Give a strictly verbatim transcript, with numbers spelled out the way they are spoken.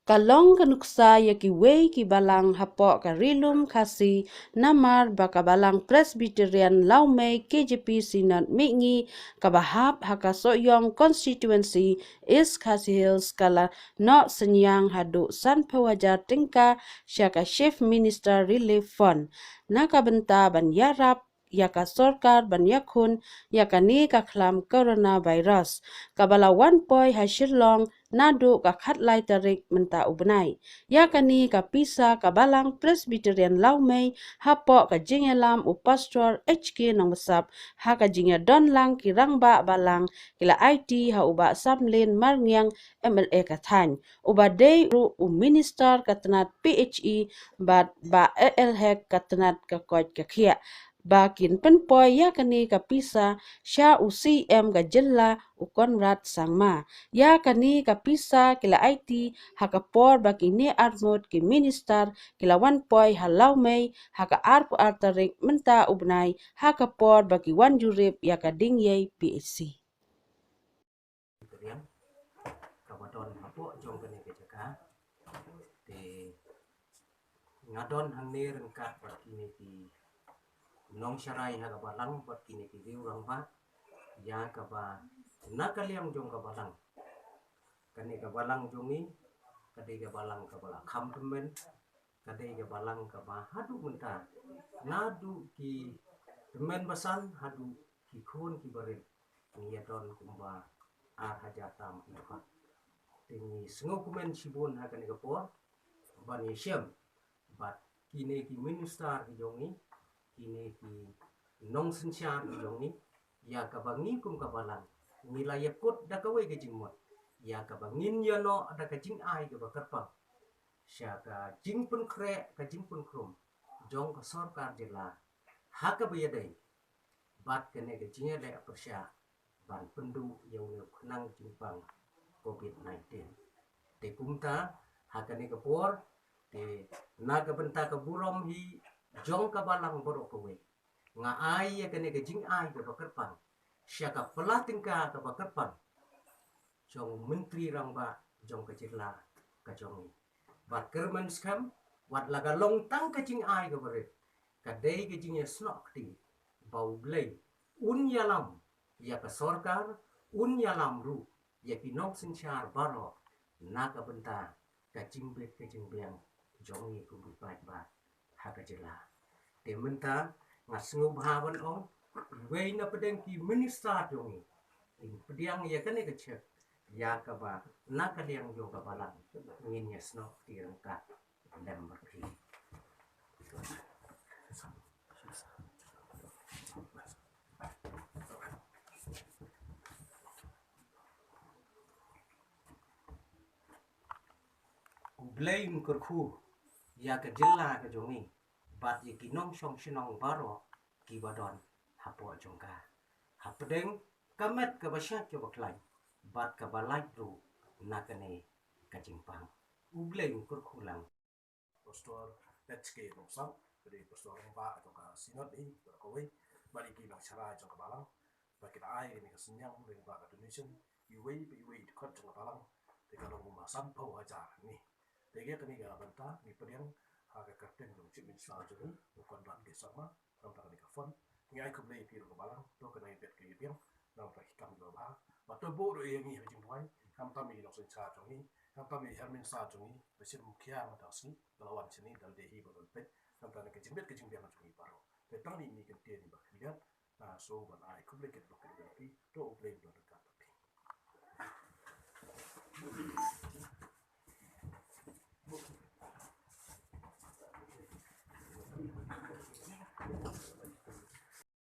Ka long ka nuksa ïa kiwei ki balang hapoh ka Ri Lum Khasi, namar ba ka Balang Presbyterian Lawmei K J P Synod Mihngi kaba hap ha ka Sohiong Constituency, East Khasi Hills, ka la noh synñiang haduh sanphew hajar tyngka sha ka Chief Minister Relief Fund. Na ka bynta ban ïarap ïa ka sorkar ban ïakhun ïa kane ka khlam coronavirus, kaba la wan poi ha Shillong naduh ka khatlai tarik mynta u bnai. Ïa kane ka pisa ka Balang Presbyterian Lawmei, hapoh ka jingïalam u Pastor H K Nongbsap, ha ka jingïadon lang ki rangbah balang, ki la aiti ha u Bah Samlin Marngiang, M L A ka thaiñ, uba dei ruh u Minister ka tnat P H E, bad Bah A L Hek ka tnat ka koit ka khiah, ba kin pynpoi ïa kane ka pisa sha u C M ka jylla, u Conrad Sangma. Ïa kane ka pisa ki la aiti ha ka por ba kine arngut ki minister ki la wan poi ha Lawmei ha ka arphew ar tarik mynta u bnai, ha ka por ba ki wan jurip ïa ka dingïei P H C. Ka don hapoh jong kane ka jaka. Te nga don hangne ryngkat bad kine ki nongsharai ha ka balang bad kine ki riew rangbah, ïa kaba na ka liang jong ka balang, kane ka balang jong ngi ka dei ka balang kaba la kham tymmen, ka dei ka balang kaba haduh mynta, naduh ki tymmen basan haduh ki khun ki barit, ngi ïa don kumba ar hajar tam ki dkhot. Te ngi sngewkmen shibun ha kane ka por ban ïashem bad kine ki minister ki jong ngi, kine ki nongsynshar ki jong ngi, ïa kaba ngi kum ka balang ngi la ïakut da kawei ka jingmut, ïa kaba ngin ïa noh da ka jingai kaba kyrpang sha ka jingpynkhreh ka jingpynkhrum jong ka sorkar jylla ha kaba ïadei bad kane ka jingïaleh pyrshah ban pynduh ïa une u khnang jingpang covid nineteen. Te kumta ha kane ka por, te na ka bynta ka burom hi jong ka balang baroh kawei, nga ai ïa kane ka jingai kaba kyrpang sha ka pla tyngka kaba kyrpang jong u Myntri Rangbah jong ka jylla ka jong ngi. Bad kyrmen skhem, wat la ka long tang ka jingai kaba rit, ka dei ka jingïasnoh kti ba U Blei un ïalam ïa ka sorkar, un ïalam ruh ïa ki nongsynshar baroh na ka bynta ka jingbit ka jingbiang jong ngi kum ki paidbah ha ka jylla. Te mynta nga sngewbha ban ong, iwei na pdeng ki minister jong ngi, kin pdiang ïa kane ka cheque, ïa kaba na ka liang jong ka balang ngin ïasnoh kti ryngkat lem bad phi. U Blei un kyrkhu ïa ka jylla ka jong ngi bad ïa ki nongshong shnong baroh kiba don hapoh jong ka, hapdeng ka met kaba shait kaba khlaiñ bad kaba lait ruh na kane ka jingpang. U Blei un kyrkhu lang. Pastor H K Nongbsap, ka dei Pastor rangbah jong ka Synod hi baroh kawei, bad ïa ki nongsharai jong ka balang ba ki la ai kane ka synñiang lyngba ka donation iwei pa iwei i dkhot jong ka balang, te ka long kumba sanphew hajar ngi. Te ïa kane ka bynta ngi pdiang ha ka kyrteng jong u Chief Minister jong ngi, u Conrad K Sangma, namar kane ka fund. Ngi ai khublei ïa phi ruh ka balang, to kane ka bit ka ïa biang namar ka kam kaba bha. Bad to buh ruh ïa ngi ha ka jingduwai, khamtam ïa ki nongsynshar jong ngi, khamtam ïa ki minister jong ngi, ba shisien mynta ka sngi ba la wan shane da lade hi ba la peit, khamtam ïa ka jingbit ka jingbiang jong ngi baroh. Te tang ïa ngi kyntien ba khyndiat, ah, so ban ai khublei kit bok kit ïa phi, to U Blei un don